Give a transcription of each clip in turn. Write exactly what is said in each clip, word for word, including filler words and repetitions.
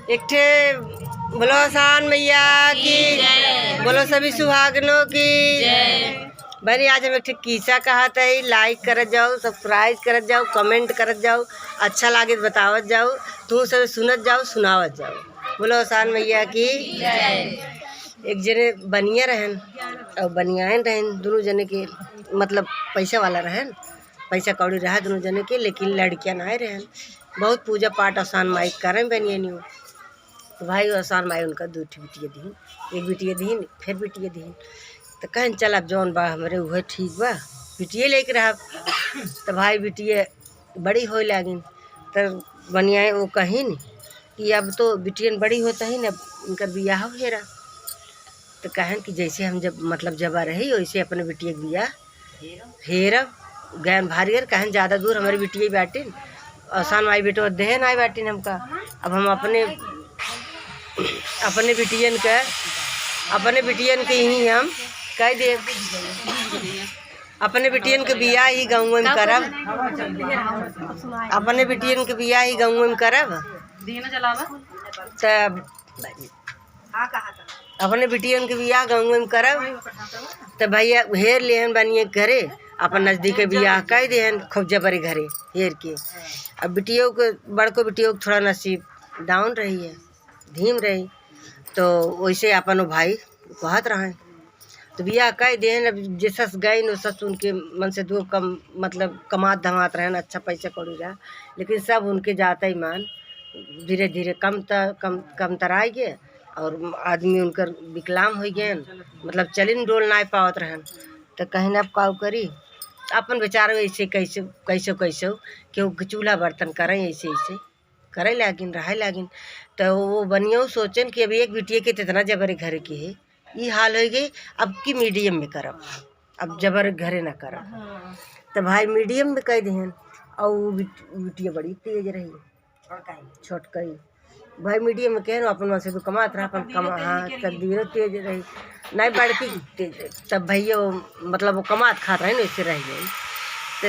एक ठे बोलो आसान मैया की, बोलो सभी सुहागनों की। बहनी, आज हम एक ठे किस्सा कहत हई, like करत जाओ, subscribe करत जाओ, comment करत जाओ, अच्छा लागे तो बतावत जाओ, तू सब सुनत जाओ, सुनावत जाओ। बोलो आसान मैया की। एक जने बनिया रहन और बनियाइन रहन, दोनों जने के मतलब पैसा वाला रहन, पैसा कौड़ी रहा दोनों जने के, लेकिन लड़कियाँ नाहीं रहन। बहुत पूजा पाठ आसान माई करें बनिया नियो। तो भाई आसान माई उनका दू ठे बिटिया दीन, एक बिटिया दीन, फिर बिटिया दीन। तो कहन चल अब जौन बा हमरे उहे ठीक बा, बिटिये लेके रहब। तो भाई बिटिये बड़ी होए लागिन, तो बनियाए वो कहिन कि अब तो बिटियन बड़ी होत ही न, इनकर बियाह हेरा। तो कहन कि जैसे हम जब मतलब जबा रही वैसे अपने बिटिया के बियाह हेरब। गैन भारी कहन ज़्यादा दूर हमारी बिटिया बाटिन, आसान माई बेटो देहे नाई बाटिन हमका। अब हम अपने अपने बिटियन के अपने बिटियन के ही हम कह दे, अपने बिटियन के बियाह ही गाँव में करब, अपने बिटियन के बियाह ही गाँव में करब। तब अपने बिटियन के बियाह गाँव में करब। तो भैया हेर लेहन बनिए घरे, अपन नजदीक के बियाह कह देहन खूब जबरे घरे हेर के। अब बिटियों के, बड़को बिटियों के थोड़ा नसीब down रही है, धीम रही, तो वैसे अपन वो भाई कहत रहे। तो बियाह कह देहन, अब जैसस गइन वैसस उनके मन से दो कम, मतलब कमात धमात रहन, अच्छा पैसा कौड़ी रहा, लेकिन सब उनके जाता ही मान धीरे धीरे कम त-, कम, कम तराई गए और आदमी उनकर विकलांग हो गए, मतलब चलिन डोल नाई पावत रहन। तो कहिन अब काऊ करी, अपन बेचारो ऐसे कैसे, कैसे, कैसे केहू के चूल्हा बर्तन करें, ऐसे, ऐसे करे लागिन, रहे लागिन। तो वो बनियो सोचन कि अब एक बिटिया के इतना जबरे घर के है, ई हाल हो गई, अब की medium में करब, अब जबर घरे ना करब। तो भाई medium में कह देहन, और वो बिट-, बिटिया बड़ी तेज रही, छोटकई। भाई medium में कहन, अपन मन से तो कमात रहा, अपन कमा, हाँ, तकदीरो तेज रही, नहीं बड़की तेज रही। तब भैया वो, मतलब वो कमात खात रहे ना, इससे रह गई। तो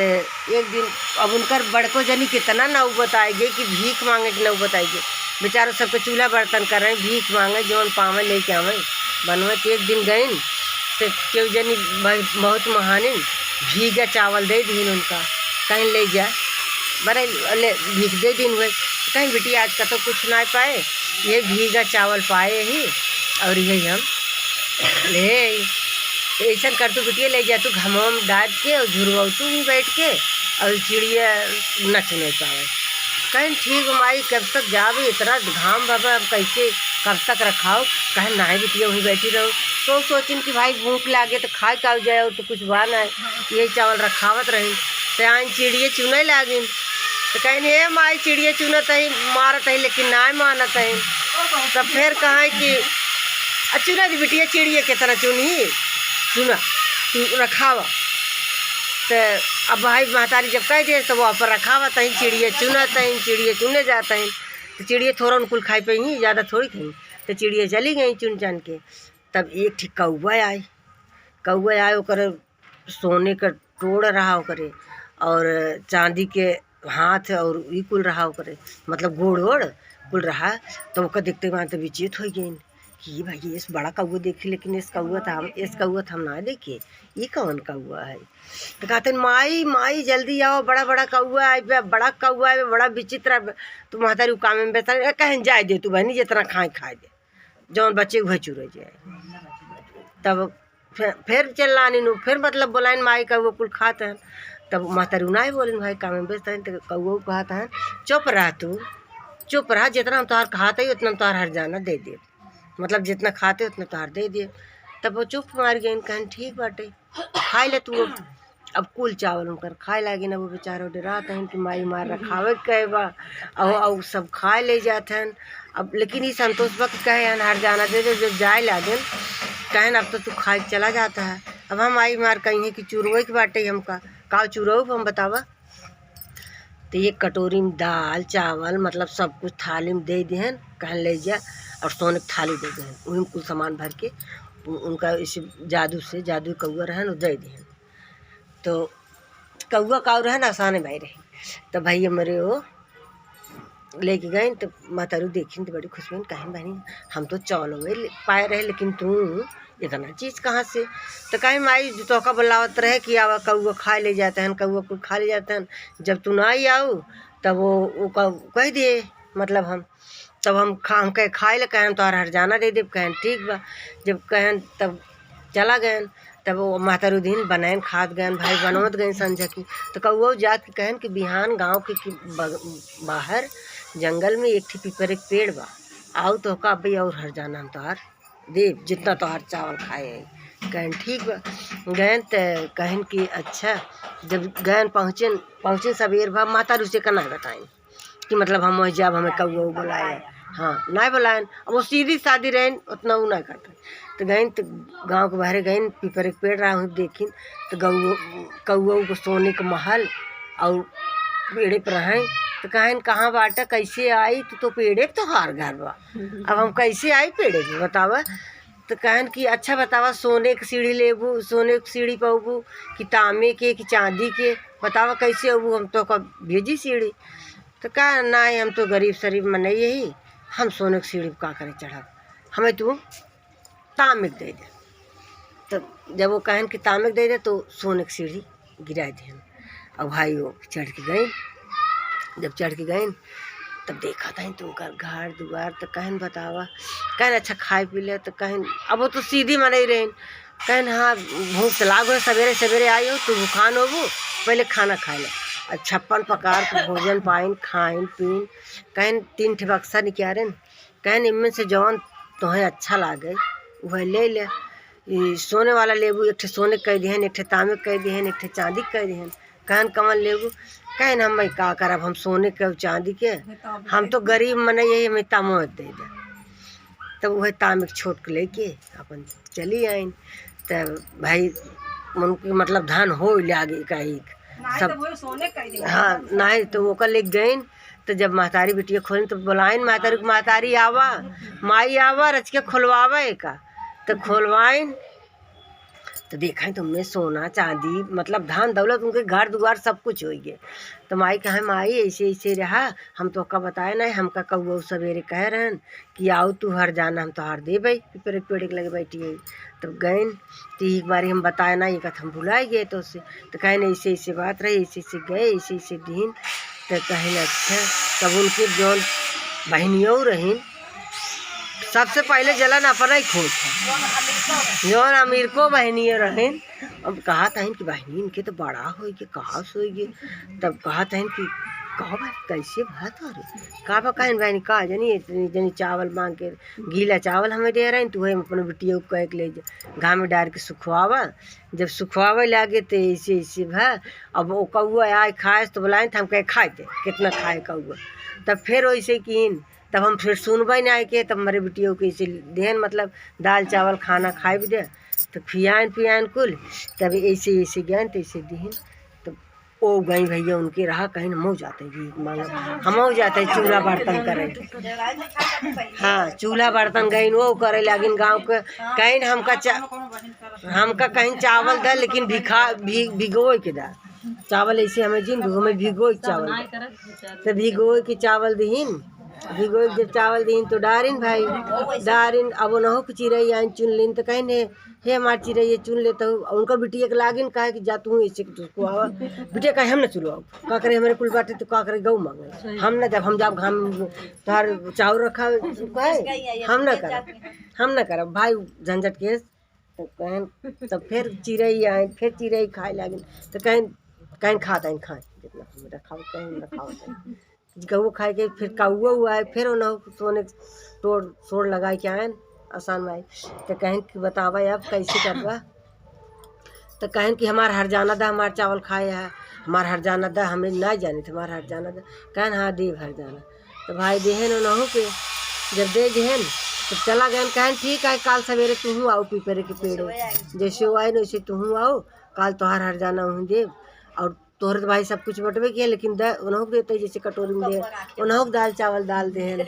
एक दिन अब उनकर बड़को जनी कितना नौबत आए गए कि भीख मांगे के नौबत आए गए। बेचारो सबके चूल्हा बर्तन करें, भीख मांगे, जौन पावे लेके आवे, बनवे। तो एक दिन गइन, तो केहू जनी भाई बहुत महानिन भीगा चावल दे दीन उनका, कहीं ले जा, बड़े ले भीख दे दीन हुए। कहीं बिटिया आज कतो कुछ ना पाए, ये भीगा चावल पाए ही और यही हम ले आई। तो ऐसा कर तू बिटिया ले जा, तू घामवा में डाल के और झुरवा तू भी बैठ के और चिड़िया न चुने पावे। कहीं ठीक माई, कब तक जाबे, इतना घाम बाबा, अब कैसे, कब तक रखाओ? कहे नाहीं बिटिया वहीं बैठी रहो। तो सोचिन कि भाई भूख लागे तो खाए का जाए, तो कुछ बा ना, यही चावल रखावत रही। तो आइन चिड़िया चुने लागिन, तो कहिन हे माई चिड़िया चुनत ही, मारत ही, लेकिन नाहीं मानत ही। तब फिर कहा कि आ चुना दी बिटिया, चिड़िया के तरह चुनही, चुना, तू रखावा। तो अब भाई महतारी जब कह दिए तो वो अपन रखावत ही, चिड़िया चुनत ही, चिड़िया चुने जात ही। तो चिड़िया थोड़ा उनकुल खाई पई, ज़्यादा थोड़ी खाई। तो चिड़िया चली गई चुन चान के। तब एक ठे कौआ आए, कौआ आए, ओकर सोने का टोड़ रहा ओकरे, और चांदी के हाथ और ई कुल रहा ओकरे, मतलब गोड़ ओड़ कुल रहा। तो ओकर देखते मान तो विचलित हो गई कि ये भाई, ये बड़ा कौआ देखी, लेकिन इस कौआ था हम, इस कौआ था हम ना देखे, ये कौन कौआ है? तो कहते हैं, "माई, माई, जल्दी आओ, बड़ा बड़ा कौआ आए बे, बड़ा कौआ आए बे, बड़ा विचित्र आए बे।" तो महतारी उ काम में व्यस्त रहे, कहें, "जाए दे तू बहनी, जितना खाए खाए दे, जौन बचे उहे चुरे जाए।" तब फे-, फिर चिल्लानी नु, फिर मतलब बोलाइन, "माई, कौआ कुल खात हैं।" तब महतारी उ नाहीं बोलिन, भाई काम में व्यस्त हैं, तो कौआ कहत हैं, "चुप रह तू, चुप रह, जितना हम तोहार खात ही उतना हम तोहार हर जाना दे दे, मतलब जितना खाते उतना तोहार दे दे।" तब वो चुप मार गइन, कहन, "ठीक बाटे, खाए ले तू।" अब कुल चावल उनकर खाए लागिन। अब वो बेचारो डेरात हन कि माई मार रखावे के कहे बा, और, और सब खाए ले जात हन। अब लेकिन ई संतोष बा कि कहे हन, "हर जाना दे दे।" जब जाए लागिन, कहन, "अब तो तू खाए के चला जाता है।" अब हम आई मार कहीं कि चुरवे के बाटे हमका, का चुरऊ हम बतावा? तो एक कटोरी में दाल, चावल, मतलब सब कुछ थाली में दे दिहन, कहन, "ले जा," और सोने के थाली दे दिहन, वही में कुल सामान भर के उ-, उनका इसे जादू से, जादू कौआ रहन, वो दे दिहन। तो कौआ काऊ रहन, आसाने भाई रहे। तो भाई हमरे वो लेके गइन, तो महतारू देखिन तो बड़ी खुश भइन, कहिन, "बहिनी, हम तो चौलवे ले-, पाए रहे, लेकिन तू इतना चीज कहाँ से?" तो कहिन, "माई, जो तोहका बुलावत रहे कि आवा, कौआ खा ले जाते हैं, कौआ कुल खा ले जाते हैं, जब तू ना आई आऊ, तब वो, वो क-, कह दिए, मतलब हम, तब हम खा-, हम कहे खाए ले।" कहेन, "तोहर हरजाना दे देब।" कहेन, "ठीक बा।" जब कहेन, तब चला गएन। तब वो महतारू दिन बनैन खात गएन, भाई बनवत गएन संझा की। तो कौआ जात के कहेन कि बिहान गाँव के, कि बग-, बाहर जंगल में एक ठे पीपर एक पेड़ बा, आऊ तोहका अबे और हरजाना हम तोहार देब, जितना तोहार चावल खाए है। कहेन, "ठीक बा।" गएन त कहेन कि अच्छा, जब गएन पहुँचेन, पहुँचेन सबेर भा, महतारू से का ना बताएन कि मतलब हम वहीं जाब, हमें कौआ बुलाए। हाँ, नाहीं बुलाएन। अब वो सीधी सादी रहेन, उतना वो ना करते। तो गइन तो गाँव के बाहरे गइन, पीपर एक पेड़ रहा, वहीं देखिन तो गौ-, कौआ को सोने के महल और पेड़े पर रहें। तो कहेन, "कहाँ बाटा, कैसे आई? तू तो पेड़े पे तोहार घर बा, अब हम कैसे आई पेड़े पे, बतावा?" तो कहेन कि अच्छा बतावा, सोने के सीढ़ी लेबू, सोने के सीढ़ी पौबू कि तांबे के कि चांदी के, बतावा कैसे अबू, हम तोहका भेजी सीढ़ी। तो कहा, "नाहीं, हम तो गरीब शरीफ मनई ही, हम सोने के सीढ़ी पे का करे चढ़ब, हमें तू तांबे के दे दे।" तो जब वो कहेन कि तांबे के दे दे, तो सोने के सीढ़ी गिराए देहन। अब भाई वो चढ़ के गइन, जब चढ़ के गइन, तब देखत हइन तो उनकर घर दुआर, तो कहेन, "बतावा।" कहेन, "अच्छा खाए पी ले।" तो कहेन, अब वो तो सीधी मनई रहेन, कहेन, "हाँ, भूख तो लाग है, सबेरे सबेरे आई हो, तू भूखान होबू, पहले खाना खाए ले।" अब छप्पन प्रकार के भोजन पाइन, खाइन पीन, कहेन, तीन ठे बक्सा निकारेन, कहेन, "इनमें से जौन तोहें अच्छा लागे, वह ले ले।" ई सोने वाला लेबू, एक ठे सोने के कह दिहन, एक ठे तांबे के कह दिहन, एक ठे चांदी के कह दिहन। कहेन, "कवन लेबू?" कहेन, "हम भाई का करब, हम सोने के, चांदी के, हम तो गरीब मनई ही, हमें तांबो दे दे।" तब वह तांबे के छोट के लेके अपन चली आइन। तब भाई उनके मतलब धन हो लागे का एक नाहीं सब तो वो सोने कह दे। हाँ, नाहीं तो ओकर लेके गइन। तो जब महतारी बिटिया खोलिन तो बुलाइन महतारी के, "महतारी आवा, माई आवा, रचिके खोलवावा एका।" तो खोलवाइन तो देखें तो उनमें सोना चांदी, मतलब धन दौलत, उनके घर दुआर सब कुछ होइ गए। तो माई कहे, "माई, ऐसे ऐसे रहा, हम तोहका बताए नाहीं, हमका कौआ सबेरे कहे रहन कि आऊ तू हरजाना, हम तोहार देबे, पीपर के पेड़ के लगे बैठी है।" तब गइन तो एक बारी हम बताए नाहीं, एक हम भुलाए गए तो से। तो कहेन, "ऐसे ऐसे बात रही, ऐसे ऐसे गए, ऐसे ऐसे दिन।" तो कहेन, "अच्छा।" तब उनके जौन बहनियों रहीन, सबसे पहले जलन अपना ही खोज है। जौन अमीर को बहनियों रहीन, अब कहत हइन कि बहनी इनके तो बड़ा होइगे, कहाँ सोइगे? तब कहत हइन कि "कहो भाई, कैसे बात हो रही? का बा?" कहेन, "बहनी का जनी, इतनी जनी चावल मांग के, गीला चावल हमें दे रहे हैं, तू हम अपने बिटिया को कह के ले जा, घाम में डार के सुखवावा।" जब सुखवावे लागे तो ऐसे ऐसे भा, अब वो कौआ आए खाए तो बुलाए तो हम कहे, "खाए थे, कितना खाए कौआ?" तब फिर वैसे कीन, तब हम फिर सुनबे ना के, तब हमारे बिटियों के ऐसे देहन, मतलब दाल चावल खाना खाए भी दे, तो खियान पियान कुल, तब ऐसे ऐसे गएन तो ऐसे दिहन। तो ओ गई भैया उनके रहा, कहेन, "हमहू जाते भीख मांगे, हमहू जाते चूल्हा बर्तन करे।" हाँ, चूल्हा बर्तन गइन, वो करे लागिन गाँव के, कहेन, "हमका चा-, हमका कहेन चावल दे, लेकिन भिखा-, भी-, भिगोए के दा। चावल ऐसे हमें जिन, हमें भिगोए के चावल दे।" तो भिगोए के चावल दिहिन, भिगोए के जब चावल दिहिन तो डारिन भाई, डारिन, अब ओनहु के चिरई आइन चुन लिन, तो कहेन, "हे, हे हमार चिरई, ये चुन ले।" तो उनकर बिटिया के लागिन कहे कि "जा तू ऐसे के तुझको आवा।" बिटिया कहे, "हम ना चुलवाओ, का करे, हमारे कुल बाटे तो का करे, गऊ मांगे, हम ना जब हम जाब घाम में तोहार चाउर रखा है, हम ना करब, हम ना करब भाई, झंझट के।" तो कहेन, तब फिर चिरई आइन, फिर चिरई खाए लागिन, तो कहेन, कहेन, "खात आइन, खाए, जितना हम रखाओ, कहेन रखाओ।" कौआ खाए के, फिर कौआ हुआ है, फिर उन्हों सोने तोड़, सोड़ लगाए के आएन, आसान भाई। तो कहेन कि बतावा अब कैसे करबा? तो कहेन कि "हमार हरजाना दा, हमार चावल खाए है, हमार हरजाना दा, हमें ना जाने थे, हमार हरजाना दा।" कहेन, "हाँ, देब हरजाना।" तो भाई देहेन उन्हों के, जब दे देहेन, तो चला गएन, कहेन, "ठीक है, काल सवेरे तुहूँ आओ पीपरे के पेड़े, जैसे वो आए ना, वैसे तुहूँ आओ, काल तोहार हरजाना उहूँ देब।" और तोहरे तो भाई सब कुछ बटबे किया, लेकिन द-, उन्हों के देते जैसे कटोरी में दे, उन्हों के दाल चावल डाल देहेन,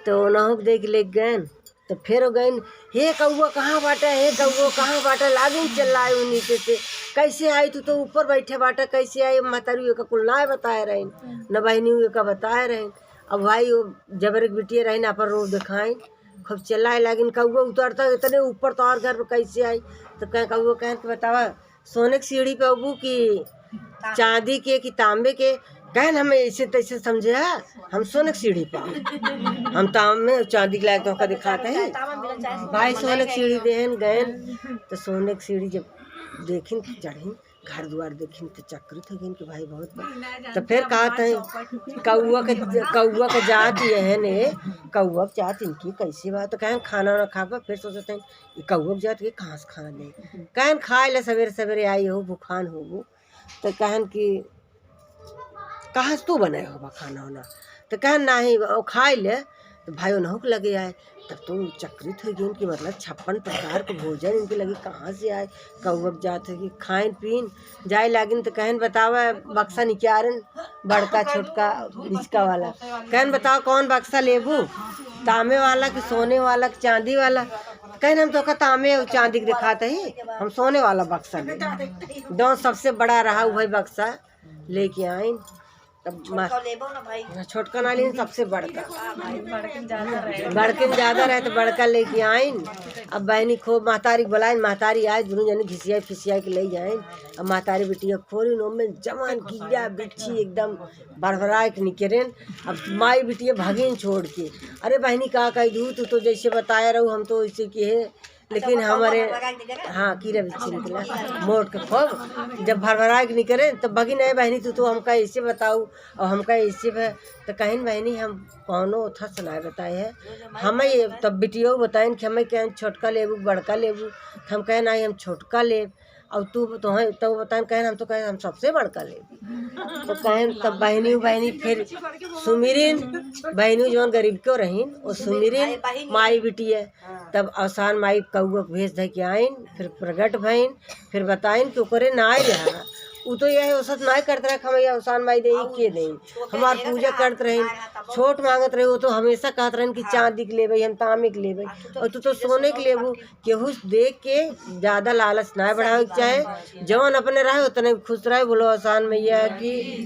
तो उन्हों के दे के लेके गएन। तो फिर वो गएन, "हे कौआ कहाँ बाटे, हे कौआ कहाँ बाटे?" लागिन चिल्लाए उ नीचे से, "कैसे आई, तू तो ऊपर बैठे बाटे, कैसे आई?" महतारी का कुल ना बताए रहेन, न बहनी का बताए रहेन। अब भाई वो जबरे के बिटिया रही ना, अपन रोब देखाइन, खूब चिल्लाए लागिन, "कौआ उतरता इतने ऊपर, तोहर घर पे कैसे आई?" तो कहें, कौआ कहें कि बतावा, सोने की सीढ़ी पे अबू कि चांदी के कि तांबे के? कहें, "हम ऐसे तैसे समझे है, हम सोने की सीढ़ी पे, हम तांबे चांदी के लायक तोहका दिखाते हैं।" भाई सोने की सीढ़ी देहन गएन, तो सोने की सीढ़ी जब देखिन, चढ़िन, घर दुआर देखिन तो चक्रित हो गइन कि भाई बहुत बा। तो फिर कहत हैं, "कौआ के, कौआ के जात ये है ने, कौआ के जात इनकी कैसे बा?" तो कहें, "खाना वाना खाबा?" फिर सोचत हैं, "ई कौआ के जात के कहाँ से खाना ले?" कहें, "खाए ले, सवेरे सवेरे आई हो, भूखान होबू।" तो कहें कि कहाँ से तू बनाए होबा खाना वाना? तो कहें, "नाही, वो खाए ले।" तो भाई उन्हों के लगे आए, तब तो चक्रित हो गइन कि मतलब छप्पन प्रकार के भोजन इनके लगे कहाँ से आए? कौआ के जात है कि खाइन पीन, जाए लागिन तो कहें, "बतावा।" बक्सा निकारेन, बड़का छोटका बिचका वाला, कहें, "बतावा कौन बक्सा लेबू, तांबे वाला कि सोने वाला कि चांदी वाला?" कहें, "हम तोहका तांबे और चांदी के दिखाते ही, हम सोने वाला बक्सा लेब।" जौन सबसे बड़ा रहा वही बक्सा लेके आइन। तब मा-, छोटका लेबो ना भाई। छोटका ना लेन, सबसे बड़का। हाँ भाई। बड़कन ज्यादा रहे। बड़कन ज्यादा रहे तो बड़का लेके आइन। अब बहिनी खूब महतारी के बोलाइन, महतारी आए, दुनू जने घिसिया फिसिया के ले जाइन। अब महतारी बिटिया खोलिन, ओमे जवान कीड़ा बिच्छी एकदम भरभराए के निकरेन। अब माई बिटिया भगिन छोड़ के, "अरे बहिनी का कह दू, तू तो जैसे बताया रहू हम तो वैसे किहे।" लेकिन हमारे, हाँ, कीड़ा बिच्छी निकला, मोट के खूब। जब भरभरा के निकरे, तब भगिन, "ए बहिनी, तू तो हमका ऐसे बताऊ और हमका ऐसे बे।" तो कहिन, "बहिनी, हम कौनो ओथा से ना बताए है, हमें ये तब बिटियो बताइन कि हमें कहें छोटका लेबू, बड़का लेबू।" तो हम कहे, "नहीं, हम छोटका लेब।" और तू तो है, तो बताइन, कहें, "हम तो कहें हम सबसे बड़का लेब।" तो कहें, तब बहिनी, बहिनी फिर सुमिरिन, बहिनी जौन गरीब क्यों रहीन, वो सुमिरिन माई बिटिया। तब अवसान माई कौआ के भेष धइ के आइन, फिर प्रगट भइन, फिर बताइन कि ओकरे नाय रहा। उ तो यह औसत नाय करत रहा कि हम ये अवसान माई देई के देई। हमार पूजा करत रही, छोट मांगत रही, वो तो हमेशा कहत रहन कि चांदी के लेबे, हम तांबे के लेबे, और तू तो सोने के लेबू। केहू से देख के ज्यादा लालच नाय बढ़ावे के चाहे, जवन अपने रहे उतने खुश रहे। बोलो अवसान मैया की।